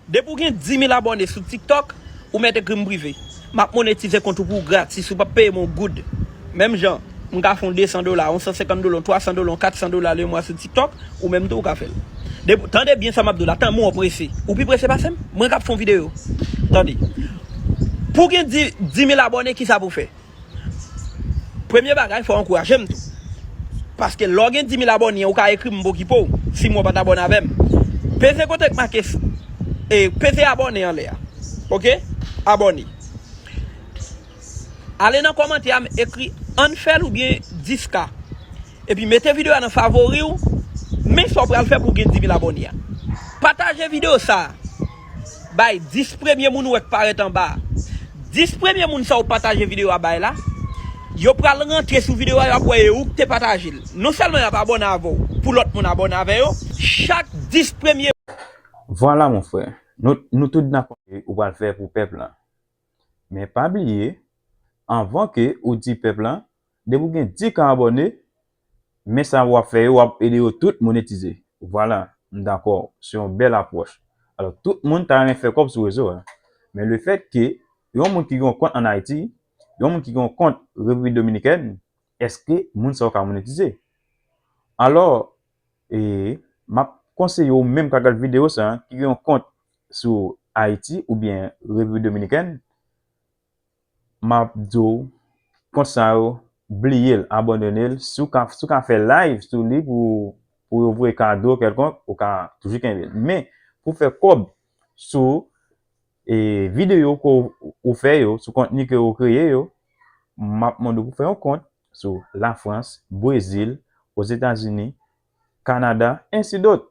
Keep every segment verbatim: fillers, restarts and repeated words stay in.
Depi w gen dis mil abòne sou TikTok, ou mèt ekri m prive. M ap monetize kont ou pou w gratis, ou p ap peye m yon goud. Menm jan, m ka fè yon de san dola, yon san senkant dola, yon twa san dola, yon kat san dola le mwa sou TikTok, ou menm tou ou ka fè l. Depi, tande byen sa m ap di w la, tanmen w prese. Ou pi prese pase m? Mwen k ap fè yon videyo. Tande. Pou w gen dis mil abòne, kisa pou w fè? Premye bagay, fò w ankouraje m tou. Paske lè w gen dis mil abòne, ou ka ekri m, m pokipe w, si mwen w pa t abòne avè m. Peze kote k make, e, peze abòne anlè a. Oke? Abòne. Ale nan kòmantè a, ekri ann fè l oubyen dis K. Epi mete videyo a nan favori w, men sa w pral fè pou w gen dis mil abòne a. Pataje videyo sa a bay dis premye moun ou wè k parèt anba a. Dis premye moun sa w pataje videyo a bay la, yo pral rantre sou videyo a, y ap wè e ou k te pataje l. Non sèlman y ap abòne avè w, pou lòt moun abòne avè yo, chak dis premye. Vwala, mon frè. Nou, nou tout dakò ke ou pral fè pou pèp lan. Men pa bliye, anvan ke ou di pèp lan, depi w gen dis K abòne, men sa w ap fè yo, w ap ede yo tout monetize. Vwala, m dakò, se yon bèl apwòch. Alò, tout moun ta renmen fè kòb sou rezo a. Men lefètke yon moun ki gen yon kont ann Ayiti, yon moun ki gen yon kont Repiblik Dominikèn, èske moun sa yo ka monetize? Alò, e, m ap konseye w menm k ap gad videyo sa a, ki gen yon kont sou Ayiti oubyen Repiblik Dominikèn, m ap di w, kont sa yo, bliye l, abandone l. Si w ka, si w ka fè live sou li pou, pou yo voye kado kèlkonk, ou ka toujou kenbe l. Men, pou fè kòb sou, e, videyo ke w, ou fè yo, sou kontni ke w kreye yo, m ap mande w pou fè yon kont sou Lafrans, Brezil, Ozetazini, Kanada, ensi dot.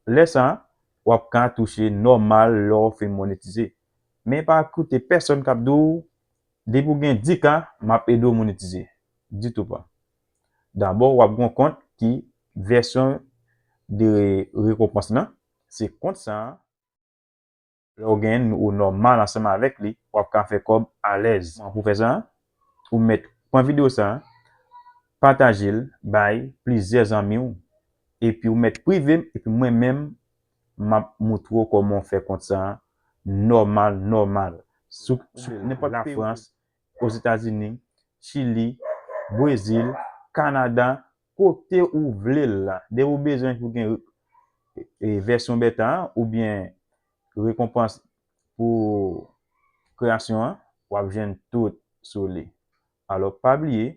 Lè sa a, w ap ka touche nòmal lè w fin monetize. Men pa koute pèsonn k ap di w, depi w gen dis K, m ap ede w monetize. Ditou pa. Dabò, w ap gen yon kont ki vèsyon de rekonpans lan, se kont sa a. Lè w genyen l, ou nòmal ansanm avèk li, w ap ka fè kòb alèz. Pou fè sa, ou mèt pran videyo sa a, pataje l bay plizyè zanmi w, epi ou mèt prive m, epi mwen menm, m ap moutre w kòman w fè kont sa a nòmal, nòmal. Sou, sou nenpòt peyi. Lafrans, Ozetazini, Chili, Brezil, Kanada, kote ou vle l la. Depi w bezwen pou gen, e, vèsyon beta a oubyen rekonpans pou kreyasyon an, w ap jwenn tout sou li. Alò, pa bliye,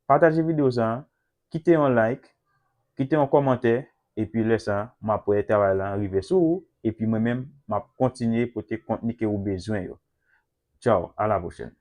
pataje videyo sa a, kite yon like, kite yon kòmantè, epi lè sa a, m ap wè travay la rive sou ou, epi mwen menm, m ap kontinye pote kontni ke ou bezwen yo. Tchaw, a la pwochèn.